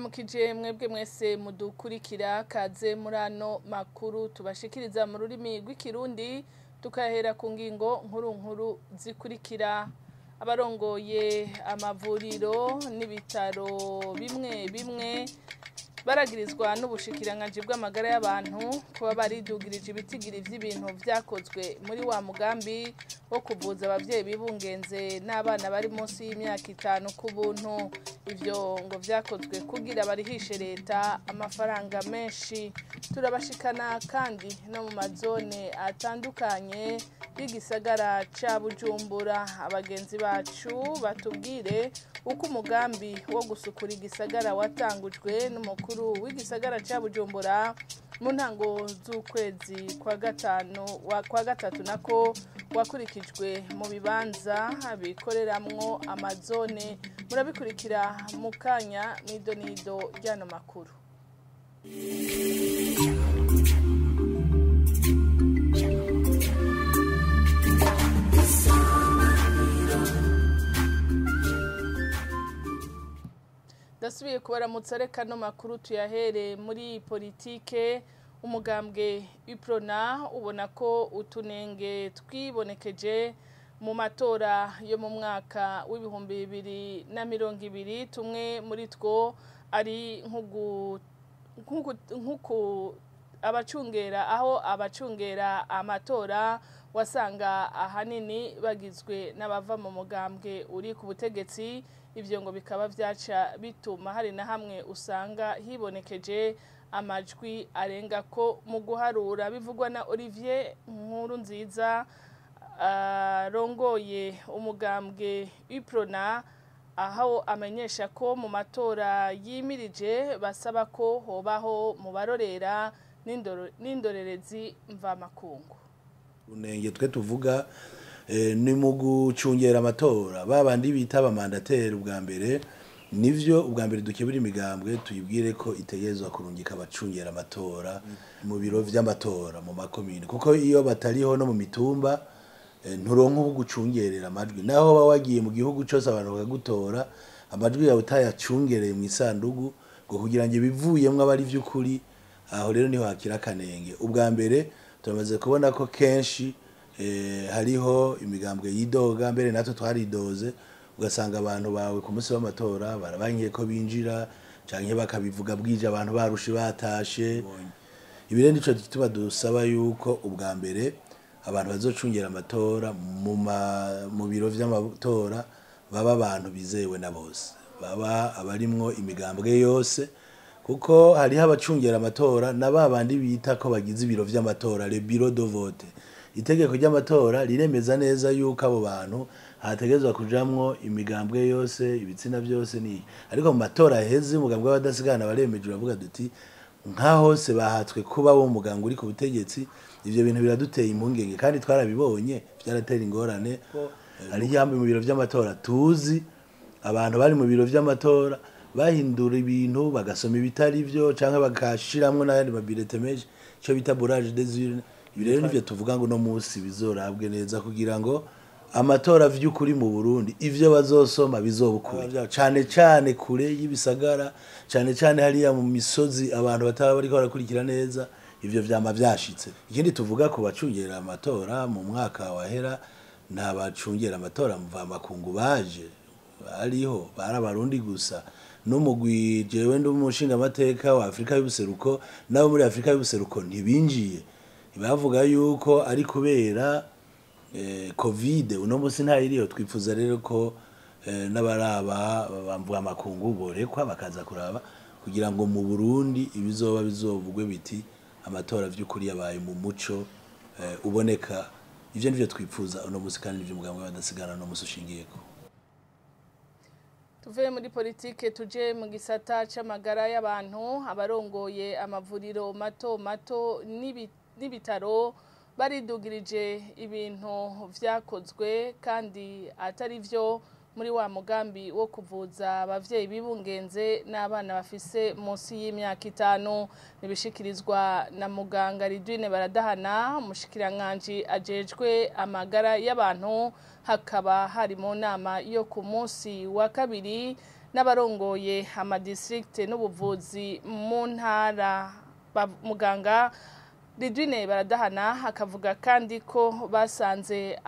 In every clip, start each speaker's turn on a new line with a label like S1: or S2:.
S1: Ndabaramukije mwebwe mwese mudukurikira, kaze muri ano makuru tubashikiriza mu rurimi rw'ikirundi, tukahera ku ngingo nkuru nkuru zikurikira. Abarongoye amavuriro n'ibitaro bimwe bimwe baragirizwa n'ubushikiranganji bw'amagara y'abantu kuba baridugirije ibitigiri vy'ibintu vyakozwe muri wa mugambi wo kuvuza abavyeyi bibungenze n'abana bari munsi y'imyaka 5 ku buntu. Ivyo ngo vyakozwe kugira barihishe leta amafaranga menshi. Turabashikana kandi no mu mazone atandukanye y'igisagara ca Bujumbura. Abagenzi bacu batubwire uko umugambi wo gusukura igisagara watangujwe n'umukuru w'igisagara ca Bujumbura mu ntango z'ukwezi kwa gatanu kwa gatatu nako wakurikijwe mu bibanza bikoreramwo amazone. Murabikurikira mu kanya mw'idonido ry'ano makuru. Dasubiye kubaramutsa, reka no makuru tuyahere muri politike. Umugambwe UPRONA ubona ko utunenge twibonekeje mu matora yo mu mwaka w'2020, tumwe muri two ari nkuku abacungera aho abacungera amatora wasanga ahanini bagizwe n'abava mu mugambwe uri ku butegetsi. Ivyo ngo bikaba vyaca bituma hari na hamwe usanga hibonekeje amajwi arenga ko mu guharura. Bivugwa na Olivier Nkurunziza arongoye umugambwe UPRONA, aho amenyesha ko mu matora yimirije basaba ko hobaho mu barorera n'indorerezi mvamakungu.
S2: Unenge twe tuvuga ni mu gucungera amatora babandi bita abamandateri. Ubwa mbere nivyo, ubwa mbere dukebura imigambwe tuyibwire ko itegerezwa kurungika abacungera amatora mu biro vy'amatora mu makomine, kuko iyo batariho no mu mitumba nturonka ugucungerera amajwi. Naho ba wagiye mu gihugu cose abantu bakagutora, amajwi yawe utayacungereye mu isandugu ngo kugira ngo ibivuyemwo abari vy'ukuri, aho rero niho hakira kanenge. Ubwa mbere turamaze kubona ko kenshi hariho imigambwe yidoga, mbere natwe twaridoze, ugasanga abantu bawe ku munsi w'amatora barabangiye ko binjira canke bakabivuga bwije abantu barushe batashe. Ibi rero nico gituma dusaba yuko ubwa mbere abantu bazocungera amatora mu biro vy'amatora baba abantu bizewe na bose, baba abarimwo imigambwe yose, kuko hariho abacungera amatora na babandi bita ko bagize ibiro vy'amatora, le bureau de vote. Itegeko ry'amatora riremeza neza yuko abo bantu hategezwa kujamwo imigambwe yose, ibitsina byose ni. Ariko mu matora aheze umugambwe w'abadasigana baremeje, uravuga duti nka hose bahatswe kuba wo mugambwe uri ku butegetsi. Ivyo bintu biraduteye impungenge kandi twarabibonye vyaratera ingorane. Hari yambe mu biro vy'amatora tuzi abantu bari mu biro vy'amatora bahindura ibintu bagasoma ibitari vyo canke bakashiramwo n'ayandi mabirete menshi, ico bita bourrage des urnes. Ibi rero nivyo tuvuga ngo no munsi bizorabwe neza kugira ngo amatora vy'ukuri mu Burundi ivyo bazosoma bizobukuri, cane cane kure y'ibisagara, cane cane hariya mu misozi abantu bataba bariko barakurikira neza. Ivyo vyama vyashitse. Ikindi tuvuga ku bacungera amatora mu mwaka wahera, nta bacungera amatora mvamakungu baje bariho, bari abarundi gusa. N'umugwi jewe ndi umushinga amateka wa Afrika y'ubuseruko, nabo muri Afrika y'ubuseruko ntibinjiye. Bavuga yuko ari kubera Covid, uno munsi ntayiriho. Twifuza rero ko n'abaraba bamvuga amakungu borekwa bakaza kuraba kugira ngo mu Burundi ibizoba bizovugwe biti amatora vy'ukuri yabaye mu muco uboneka. Ivyo nivyo twifuza uno munsi kandi nivyo mugambwe badasigana no munsi ushingiyeko.
S1: Tuvuye muri politike tuje mu gisata c'amagara y'abantu. Abarongoye amavuriro mato mato n'ibitaro baridugirije ibintu vyakozwe kandi atari vyo muri wa mugambi wo kuvuza abavyeyi bibungenze n'abana bafise munsi y'imyaka 5. Nibishikirizwa na muganga Ridwine Baradahana, umushikiranganji ajejwe amagara y'abantu, hakaba hari mu nama yo ku munsi wa kabiri n'abarongoye amadistrict n'ubuvuzi mu ntara. Muganga Ridwine Baradahana akavuga kandi ko basanze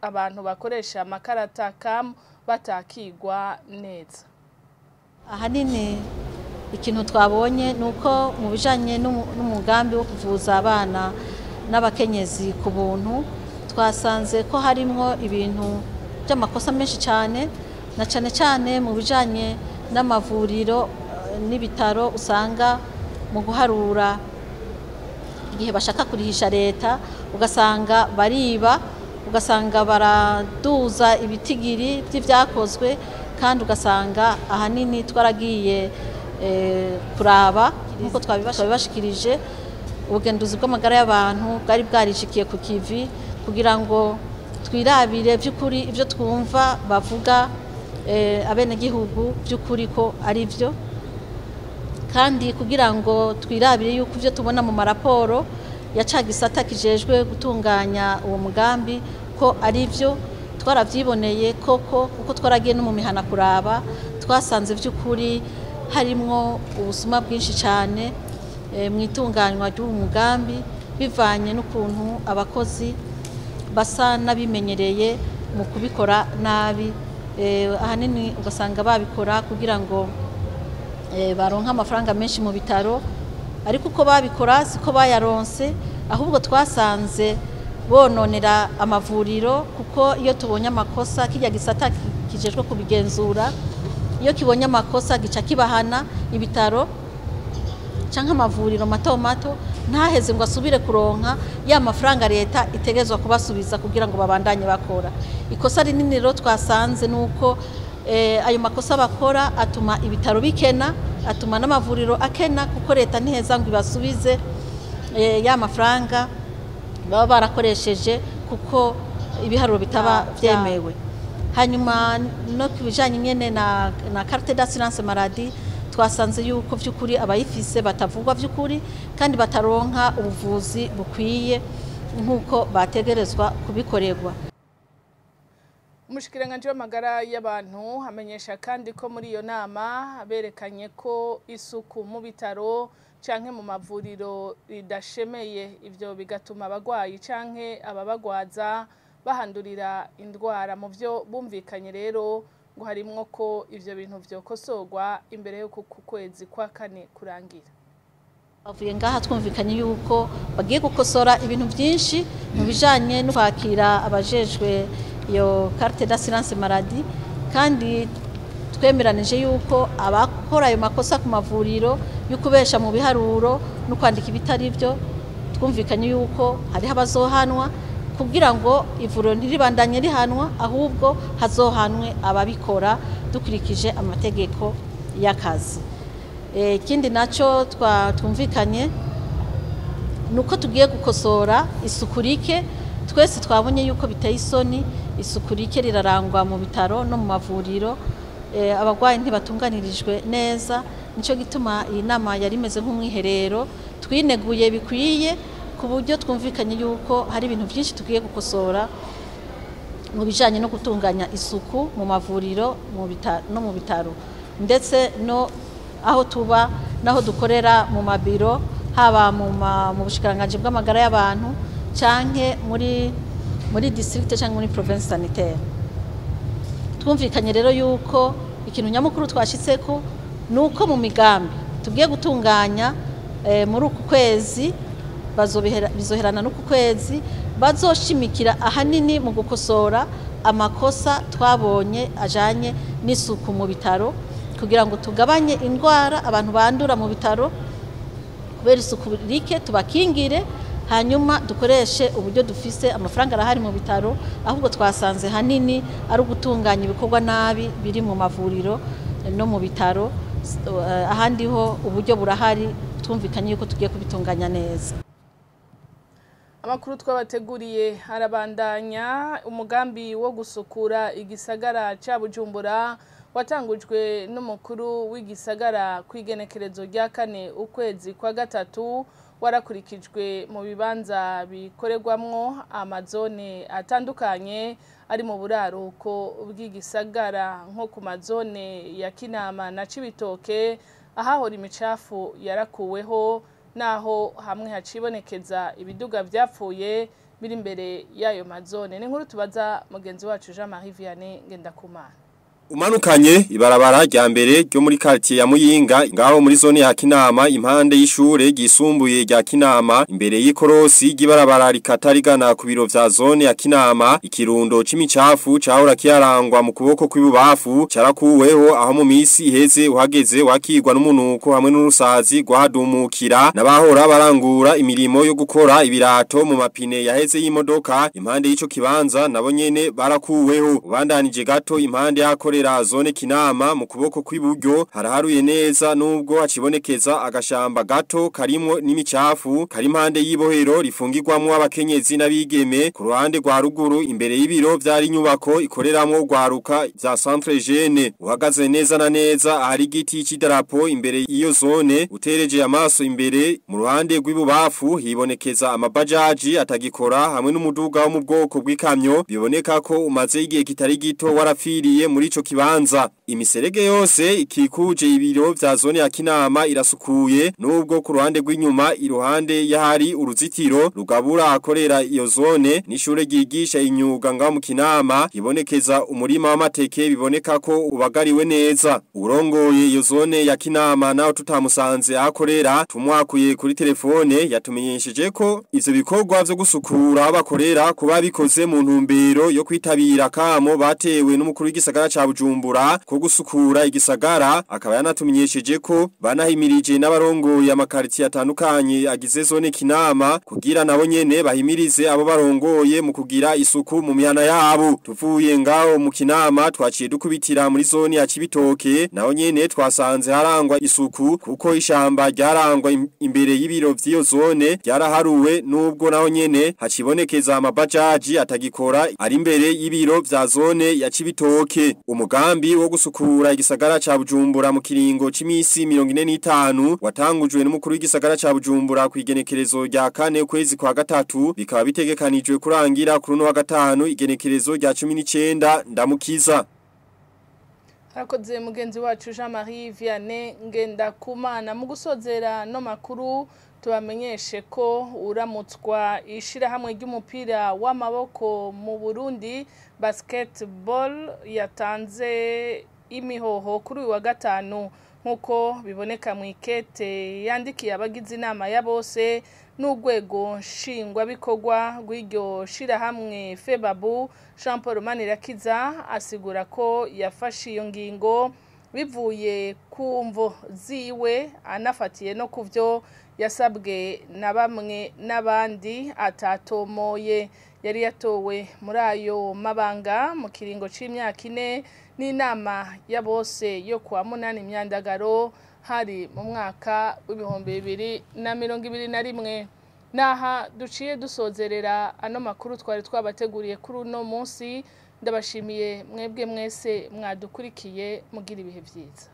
S1: abantu bakoresha amakarata CAM batakigwa neza.
S3: Ahanini ikintu twabonye nuko mu bijanye n'umugambi wo kuvuza abana n'abakenyezi ku buntu, twasanze ko harimwo ibintu by'amakosa menshi cyane, na cyane cyane mu bijanye n'amavuriro n'ibitaro. Usanga mu guharura igihe bashaka kurihisha leta, ugasanga bariba, ugasanga baraduza ibitigiri by'ivyakozwe, kandi ugasanga ahanini twaragiye kuraba nkuko twabibashikirije ubugenduzi bw'amagara y'abantu bwari bwarishikiye ku kivi kugira ngo twirabire by'ukuri ibyo twumva bavuga abenegihugu by'ukuri ko ari byo, kandi kugira ngo twirabire yuko ibyo tubona mu maraporo ya ca gisata kijejwe gutunganya uwo mugambi ko ari byo. Twaravyiboneye koko, kuko twaragiye no mu mihana kuraba, twasanze by'ukuri harimwo ubusuma bwinshi cyane mu itunganywa ry'uwo mugambi, bivanye n'ukuntu abakozi basa n'abimenyereye mu kubikora nabi. Ahanini ugasanga babikora kugira ngo baronke amafaranga menshi mu bitaro, ariko uko babikora siko bayaronse, ahubwo twasanze bononera amavuriro, kuko iyo tubonye amakosa kijya gisata kijejwe kubigenzura, iyo kibonye amakosa gica kibahana ibitaro canke amavuriro mato mato, ntaheze ngo asubire kuronka ya mafaranga leta itegezwa kubasubiza kugira ngo babandanye bakora. Ikosa rinini rero twasanze nuko ayo makosa bakora atuma ibitaro bikena, atuma n'amavuriro akena, kuko leta ntiheza ngo ibasubize ya mafaranga baba barakoresheje, kuko ibiharuro bitaba vyemewe. Hanyuma no kubijanye nyene na carte d'assurance maladie, twasanze yuko vy'ukuri abayifise batavugwa vy'ukuri kandi bataronka ubuvuzi bukwiye nkuko bategerezwa kubikorerwa.
S1: Umushikiranganji w'amagara y'abantu amenyesha kandi ko muri iyo nama berekanye ko isuku mu bitaro canke mu mavuriro ridashemeye, ivyo bigatuma abagwayi canke ababagwaza bahandurira indwara. Mu vyo bumvikanye rero ngo harimwo ko ivyo bintu vyokosorwa imbere y'uko kwezi kwa kane kurangira.
S3: Bavuye ngaha twumvikanye yuko bagiye gukosora ibintu byinshi mu bijanye no kwakira abajejwe iyo carte d'assurance maladie, kandi twemeranije yuko abakora ayo makosa ku mavuriro yo kubesha mu biharuro no kwandika ibitari byo, twumvikanye yuko hariho abazohanwa kugira ngo ivuriro ntiribandanye rihanwa, ahubwo hazohanwe ababikora dukurikije amategeko y'akazi. Ikindi naco twumvikanye nuko tugiye gukosora isuku rike. Twese twabonye yuko biteye isoni, isuku rike rirarangwa mu bitaro no mu mavuriro, abagwayi ntibatunganirijwe neza. Nico gituma iyi nama yari imeze nk'umwiherero, twineguye bikwiye ku buryo twumvikanye yuko hari ibintu byinshi tugiye gukosora mu bijanye no gutunganya isuku mu mavuriro no mu bitaro, ndetse no aho tuba naho dukorera mu mabiro, haba mu bushikiranganji bw'amagara y'abantu canke muri district canke muri province sanitaire. Twumvikanye rero yuko ikintu nyamukuru twashitseko nuko mu migambi tugiye gutunganya muri uku kwezi, bizoherana n'uku kwezi, bazoshimikira ahanini mu gukosora amakosa twabonye ajanye n'isuku mu bitaro, kugira ngo tugabanye indwara abantu bandura mu bitaro kubera isuku rike, tubakingire, hanyuma dukoreshe uburyo dufise. Amafaranga arahari mu bitaro, ahubwo twasanze hanini ari ugutunganya ibikorwa nabi biri mu mavuriro no mu bitaro. Ahandi ho uburyo burahari, twumvikanye yuko tugiye kubitunganya neza.
S1: Amakuru twabateguriye arabandanya. Umugambi wo gusukura igisagara ca Bujumbura Watangujwe n'umukuru w'igisagara kw'igenekerezo rya 4 ukwezi kwa gatatu, warakurikijwe mu bibanza bikorerwamwo amazone atandukanye ari mu buraruko bw'igisagara, nko ku mazone ya Kinama na Cibitoke ahahora imicafu yarakuweho, naho hamwe hacibonekeza ibiduga vyapfuye biri imbere y'ayo mazone. Ni inkuru tubaza mugenzi wacu Jean Marie Vianney Ngendakumana.
S4: Umanukanye ibarabara rya mbere ryo muri quartier ya Muyinga ngaho muri zone ya Kinama impande y'ishure ryisumbuye rya Kinama, imbere y'ikorosi ry'ibarabara rikatarigana ku biro vya zone ya Kinama, ikirundo c'imicafu cahora kiyarangwa mu kuboko kw'ibubafu carakuweho, aho mu misi iheze uhageze wakirwa n'umunuko hamwe n'urusazi rwahadumukira n'abahora barangura imirimo yo gukora ibirato mu mapine yaheze y'imodoka impande y'ico kibanza nabo nyene barakuweho. Ubandanije gato impande yakore zone Kinama mu kuboko kw'iburyo haraharuye neza, nubwo hacibonekeza agashamba gato karimwo n'imicafu kari impande y'ibohero rifungirwamwo abakenyezi n'abigeme. Ku ruhande rwa ruguru imbere y'ibiro vyari inyubako ikoreramwo rwaruka vya Centre Jeune, uhagaze neza na neza ahari igiti c'idarapo imbere y'iyo zone, utereje amaso imbere mu ruhande rw'ibubafu hibonekeza amabajaji atagikora hamwe n'umuduga wo mu bwoko bw'ikamyo biboneka ko umaze igihe kitari gito warapfiriye muri ico kibanza. Imiserege yose ikikuje ibiro vya zone ya Kinama irasukuye, nubwo ku ruhande rw'inyuma iruhande yahari uruzitiro rugabura akorera iyo zone n'ishure ryigisha inyuga ngaho mu Kinama hibonekeza umurima w'amateke biboneka ko ubagariwe neza. Urongoye iyo zone ya Kinama naho tutamusanze ahakorera, tumwakuye kuri telefone yatumenyesheje ko ivyo bikorwa vyo gusukura abakorera kuba bikoze mu ntumbero yo kwitabira kamo batewe n'umukuru w'igisagara ca Bujumbura ko gusukura igisagara. Akaba yanatumenyesheje ko banahimirije n'abarongoye amakaritiye atandukanye agize zone Kinama kugira nabo nyene bahimirize abo barongoye mu kugira isuku mu mihana yabo. Tuvuye ngaho mu Kinama twaciye dukubitira muri zone ya Cibitoke, naho nyene twasanze harangwa isuku kuko ishamba ryarangwa imbere y'ibiro vy'iyo zone ryaraharuwe, nubwo naho nyene hacibonekeza amabajaji atagikora ari imbere y'ibiro vya zone ya Cibitoke. Umugambi wo gusukura igisagara ca Bujumbura mu kiringo c'imisi 45 watangujwe n'umukuru w'igisagara ca Bujumbura ku igenekerezo rya 4 ukwezi kwa gatatu, bikaba bitegekanijwe kurangira kuri uno wa gatanu igenekerezo rya 19 Ndamukiza.
S1: Harakoze mugenzi wacu Jean Marie Vianney Ngendakumana. Mu gusozera no makuru tubamenyeshe ko uramutswa ishirahamwe ry'umupira w'amaboko mu Burundi basketball yatanze imihoho kuri uyu wa gatanu, nkuko biboneka mu ikete yandikiye abagize inama ya bose n'urwego nshingwabikorwa rw'iryo shirahamwe FEBABU. Jean Paul Manirakiza asigura ko yafashe iyo ngingo bivuye ku mvo ziwe, anafatiye no kuvyo yasabwe na bamwe n'abandi atatomoye. Yari yatowe muri ayo mabanga mu kiringo c'imyaka 4 n'inama ya bose yo kuwa 8 Myandagaro, hari mu mwaka w'ibihumbi 2021. Naha duciye dusozerera ano makuru twari twabateguriye kuri uno munsi. Ndabashimiye mwebwe mwese mwadukurikiye, mugira ibihe vyiza.